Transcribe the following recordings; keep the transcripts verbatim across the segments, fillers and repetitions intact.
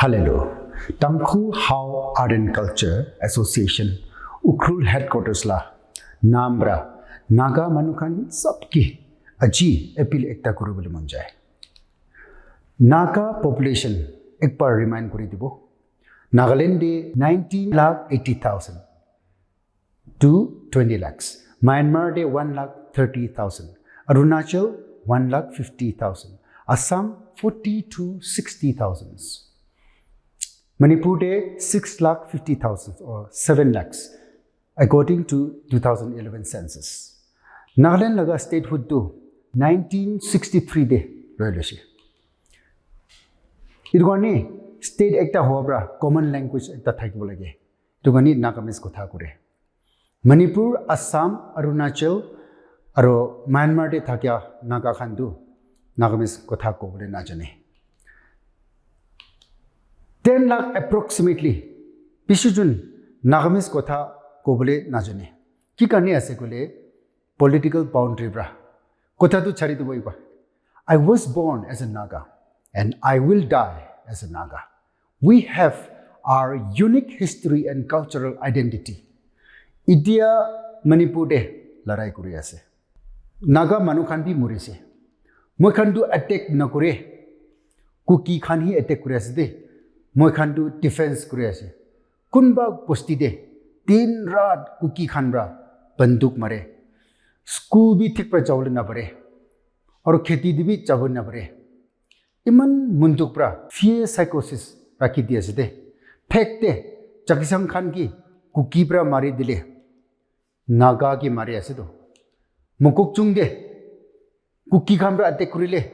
Hallelujah. Tangkhul Hao Art and Culture Association, Ukhrul headquarters la naam pra Naga manu khan sab ke aji appeal ekta kuribole mon jai. Naga population ek bar remind kuri dibo. Nagaland de nineteen lakh eighty thousand to twenty lakhs. Myanmar de one lakh thirty thousand. Arunachal one lakh fifty thousand. Assam forty to sixty thousand. Manipur de six lakh fifty thousand or seven lakhs, according to two thousand eleven census. Nagaland laga statehood tu nineteen sixty-three de loi loise. Etu karne state ekta howa pra common language ekta thakibo lage. Etu karne Nagamese kotha kure. Manipur, Assam, Arunachal aro Myanmar de thakia Naga khan tu Nagamese kotha kobole najane. Ten lakh approximately bishi jun Nagamese kotha kobole najane. Ki karne ase koile political boundary pra. Kotha tu chari dibo iba. I was born as a Naga and I will die as a Naga. We have our unique history and cultural identity. Itia Manipur de larai kuri ase. Naga manu khan bi muri ase. Moi khan tu attack na kure. Kuki khan hi attack kuri ase de. Moi khan tu defense kuri ase. Kunba bosti de din rat Kuki khan pra banduk mare. School bi thik pra jawole na pare. Aro kheti de bi jabo na pare. Iman munduk pra fear psychosis rakhi di ase de. Phek de Chakhesang khan ki Kuki pra mari dile Naga ki mari ase to. Mokokchung de Kuki khan pra attack kurile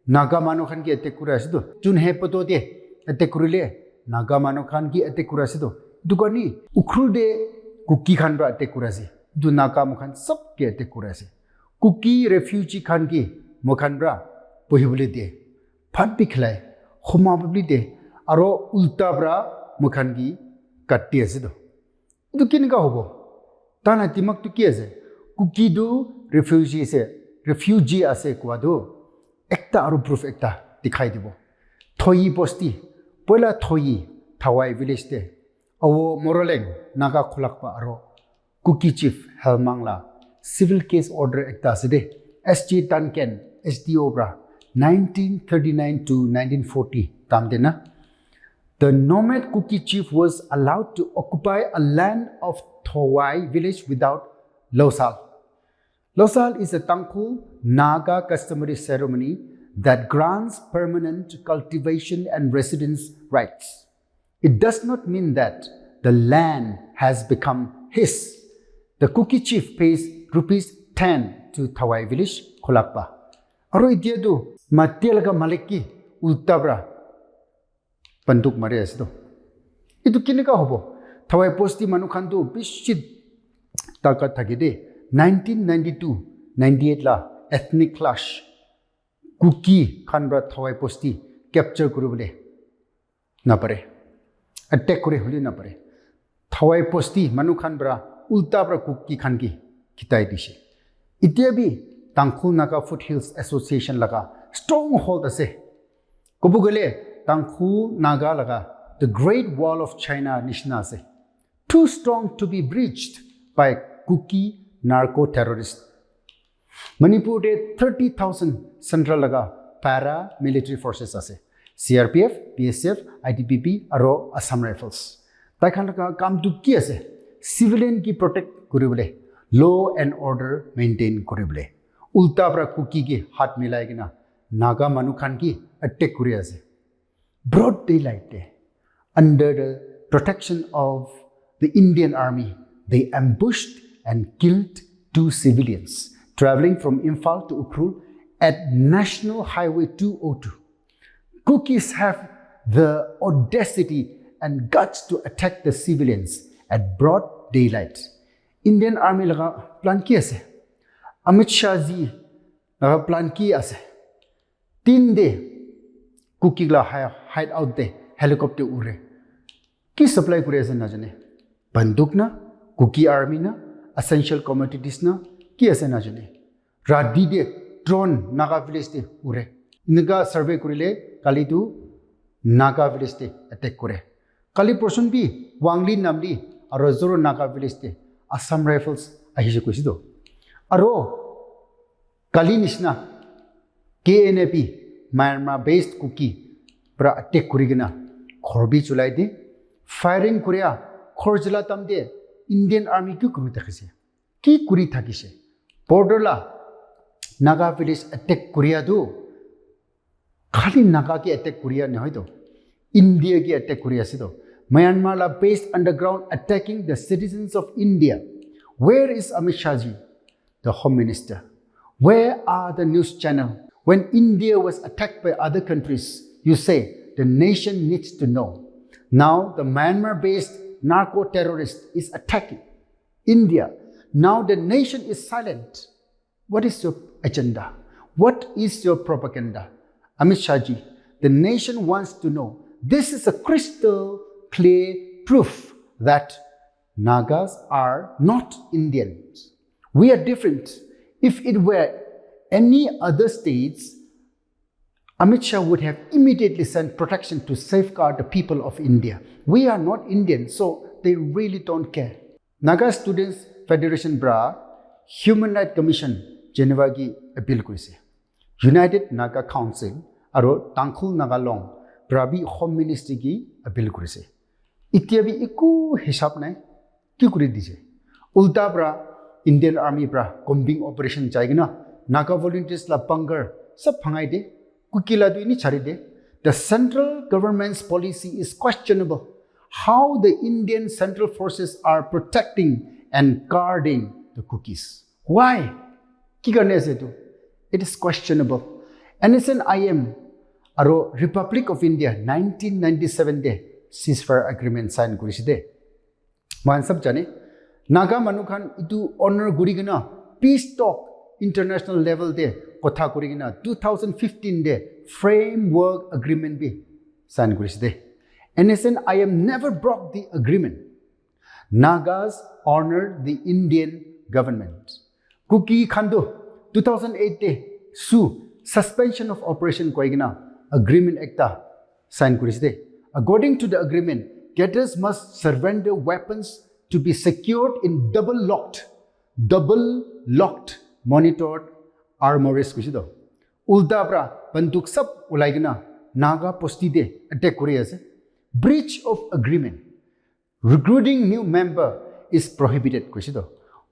Naga manu khan ki attack kuri ase to. Chunhe Podo de attack kurile Naga manu khan ki attack kuri ase to. Etu karne Ukhrul de Kuki khan pra attack kuri ase. Etu Naga manu khan sab ki attack kuri ase. Kuki refugee khan ki moi khan pra bohibole de. Bhat bi khilai, khoma bi de, aro ulta pra moi khan ki kati ase to. Etu kenika hobo? Tana dimak tu ki ase? Kuki tu refugee ase, refugee ase kowa tu ekta aro proof ekta dikhai dibo. Thoyi bosti, poila Thoyi, Thawai village de, awo Moroleng, Naga Kholakpa aro Kuki chief Helmang la civil case order ekta ase de. S J Duncan, S D O pra nineteen thirty-nine to nineteen forty tam de na. The nomad Kuki chief was allowed to occupy a land of Thawai village without losal. Losal is a Tangkhul Naga customary ceremony that grants permanent cultivation and residence rights. It does not mean that the land has become his. The Kuki chief pays rupees ten to Thawai village Kholakpa. Aro itia tu mati laga malik ki ulta pra banduk mari ase to. Etu kenika hobo? Thawai bosti manu khan tu bishi takat thake de. Nineteen ninety-two ninety-eight la ethnic clash Kuki khan pra Thawai bosti capture kuribole napare. Attack kuri hole napare. Thawai bosti manu khan pra ulta pra Kuki khan ki khitai dishe. Itia bi Tangkhul Naga Foothills Association laga stronghold ase. Kobo gole Tangkhul Naga laga the Great Wall of China nishina ase. Too strong to be breached by Kuki narco terrorists. Manipur de thirty thousand central laga para military forces ase. C R P F, B S F, I T B P, aro Assam Rifles. Tai khan laga kam tu ki ase? Civilian ki protect kuribole, law and order maintain kuribole. Ulta pra Kuki ki hat milai kena Naga manu khan ki attack kuri ase. Broad daylight de, under the protection of the Indian Army, they ambushed and killed two civilians traveling from Imphal to Ukhrul at National Highway two oh two. Kukis have the audacity and guts to attack the civilians at broad daylight. Indian Army laga plan ki ase? Amit Shah ji laga plan ki ase? Tin de Kuki la hi-, hideout de helicopter ure. Ki supply kuri ase najane. Banduk na, Kuki army na, essential commodities na, ki ase najane. Rati de drone Naga village de ure. Enika survey kurile kali tu Naga village te attack kore. Kali portion bi Wangli Namli aro Zoro Naga village te Assam Rifles ahise koise to. Aro kali nishina K N A P Myanmar based Kuki pra attack kuri kena ghor bi cholai di. Firing kuria ghor jala time te Indian Army ki kuri thakise? Ki kuri thakise? Border la Naga village attack kuria tu khali Naga ke attack kuria nohoi to, India ke attack kuri ase to. Myanmar la based underground attacking the citizens of India. Where is Amit Shah ji, the home minister? Where are the news channel? When India was attacked by other countries, you say the nation needs to know. Now the Myanmar based narco terrorist is attacking India. Now the nation is silent. What is your agenda? What is your propaganda? Amit Shah ji, the nation wants to know. This is a crystal clear proof that Nagas are not Indians. We are different. If it were any other states, Amit Shah would have immediately sent protection to safeguard the people of India. We are not Indian, so they really don't care. Naga Students Federation pra Human Rights Commission Geneva gi appeal kurise. United Naga Council aro Tangkhul Naga Long pra bi Home Ministry gi appeal kurise. Itia bi eku hisab nai, ki kuri dise? Ulta pra Indian Army pra combing operation jai kena Naga volunteers la bunker sab bhangai de, Kuki la tu ini chari de. The central government's policy is questionable. How the Indian central forces are protecting and guarding the Kukis? Why? Ki karne ase tu? It is questionable. N S N I M aro Republic of India nineteen ninety-seven de ceasefire agreement sign kurise de. Moikhan sab jane, Naga manu khan itu honor kuri kena peace talk international level de kotha kuri kena two thousand fifteen de framework agreement bi sign kurise de. N S N I M never broke the agreement. Nagas honored the Indian government. Kuki khan tu two thousand eight te su suspension of operation koi kena agreement ekta sign kurise de. According to the agreement, cadres must surrender weapons to be secured in double locked, double locked monitored armories kuise to. Ulta pra banduk sab ulai kena Naga bosti te attack kuri ase. Breach of agreement. Recruiting new member is prohibited koise to.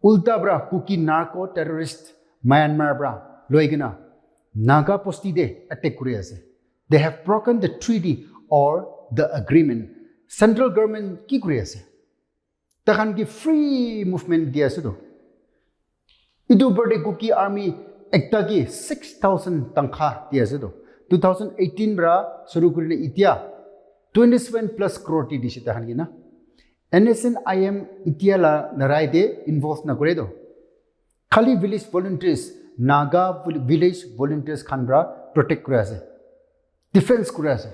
Ulta pra Kuki narco terrorist Myanmar pra loi kena Naga bosti te attack kuri ase. They have broken the treaty or the agreement. Central government ki kuri ase? Takhan ki free movement di ase to. Itu upor te Kuki Army ekta ki six thousand tangkha di ase to. Two thousand eighteen pra shuru kurina itia twenty seven plus crore di dise tahan ki na. N S N I M itia la larai te involve na kore to. Khali village volunteers, Naga vil- village volunteers khan pra protect kuri ase. Defense kuri ase.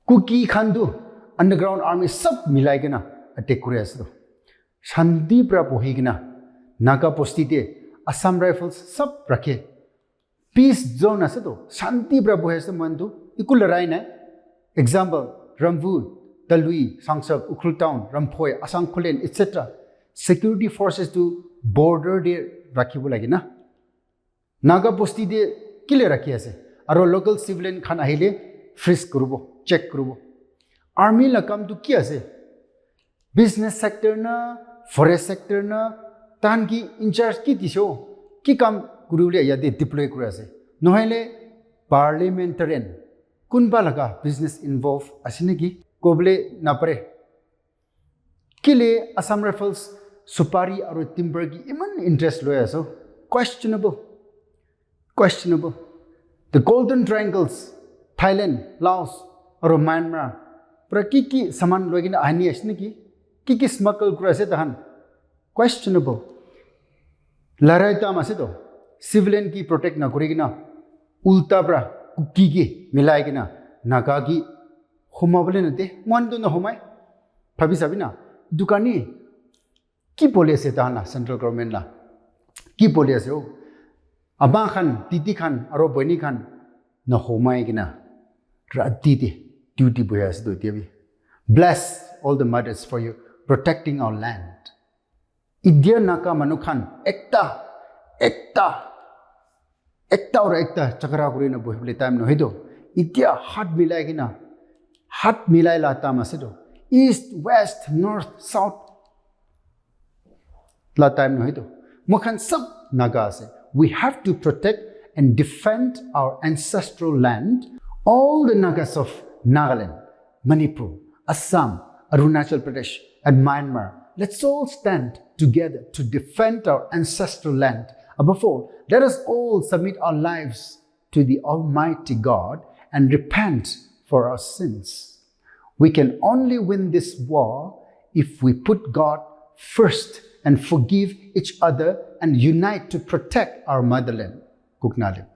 Kuki khan tu underground army sab milai kena attack kuri ase to. Shanti pra bohi kena Naga bosti te Assam Rifles sab rakhe. Peace zone ase to. Shanti pra bohi ase mohan tu. Eku larai nai. Example, Ramvu, Talui, Sangsak, Ukhrul Town, Ramphoi, Asang Kholen, et cetera. Security forces tu border te rakhibo lage na. Naga bosti te kile rakhi ase? Aro local civilian khan ahile frisk kuribo, check kuribo. Army la kam tu ki ase? Business sector na, forest sector na, tahan ki in charge ki dise ho? Ki kam kuribole yate deploy kuri ase? Nohole parliamentarian kunba laga business involve ase neki? Kobole napare. Kile Assam Rifles supari aro timber ki iman interest loi ase? Questionable. Questionable. The Golden Triangles, Thailand, Laos, aro Myanmar pra ki ki saman loi kena ahini ase neki? Ki ki smuggle kuri ase tahan? Questionable. Larai tam ase to. Civilian ki protect na kuri kena ulta pra Kuki ki milai kena Naga ki humabole na de. Mohan tu na humai. Bhabi sabi na. Dukani ki bole ase tahan la central government la? Ki bole ase o? Ama khan, titi khan, aro boini khan na humai kena. Rati te duty bohi ase to etia bi. Bless all the mothers for you protecting our land. Idia Naga manu khan ekta, ekta, ekta aru ekta chakra kuri na bohi bole time nohoi to. Itia hat milai kina, hat milai la time ase to. East, west, north, south, la time nohoi to. Moi khan sab Naga ase. We have to protect and defend our ancestral land. All the Nagas of Nagaland, Manipur, Assam, Arunachal Pradesh, and Myanmar, let's all stand together to defend our ancestral land. Above all, let us all submit our lives to the Almighty God and repent for our sins. We can only win this war if we put God first and forgive each other and unite to protect our motherland. Kuknalim.